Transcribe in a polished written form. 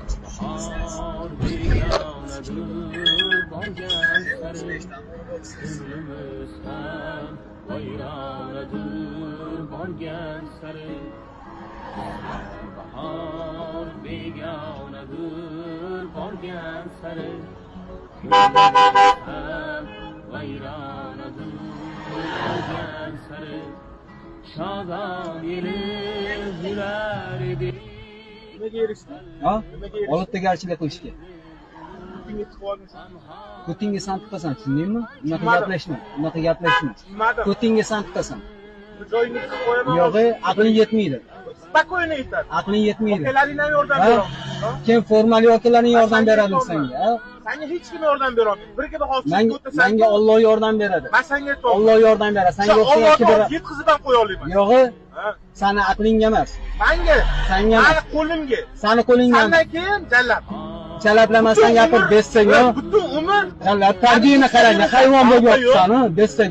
Bahor begonadir borgan sari, ko'nglimiz ham vayronadir borgan sari. Bahor begonadir borgan sari, ko'nglimiz ham vayronadir borgan sari. Shodon yelib yurar edik. Nimaga erishding? Ha? Nimaga erishding? Olibtagarchilik qilishga. Ko'tingga tiqib olmaysan. Ko'tingga san tiqasan, tushundingmi? Unaqa Tushunmadim. gaplashma, unaqa gaplashma. Tushunmadim. Ko'tingga san tiqasan. Bu joyingga tiqib qo'yaman. Yo'g'i, aqling yetmaydi. Спокойно yetadi. Aqling yetmaydi. Akalaring ham yordam Ha? berolmaydi. Kim formali akalarning yordam Sanga beradi aytyapman. senga, ha? Sanga hech kim yordam berolmaydi. Birga hozir Menga o'tasan. menga Alloh yordam beradi. Men senga aytyapman. Alloh yordam beradi. Senga Sen o'xshagan Allohga kibr. yetkazib ham qo'ya olmayman. Yo'g'i, Ha? sani aqlingga emas. Manga, Sanga mani emas. qo'limga. Sani qo'lingga Sandan emas. keyin jallab. Chalaplamasdan gapir, bessaga. Butun umr Jallab tarbiyani qarang, hayvon bo'lib yotibsan, bessaga.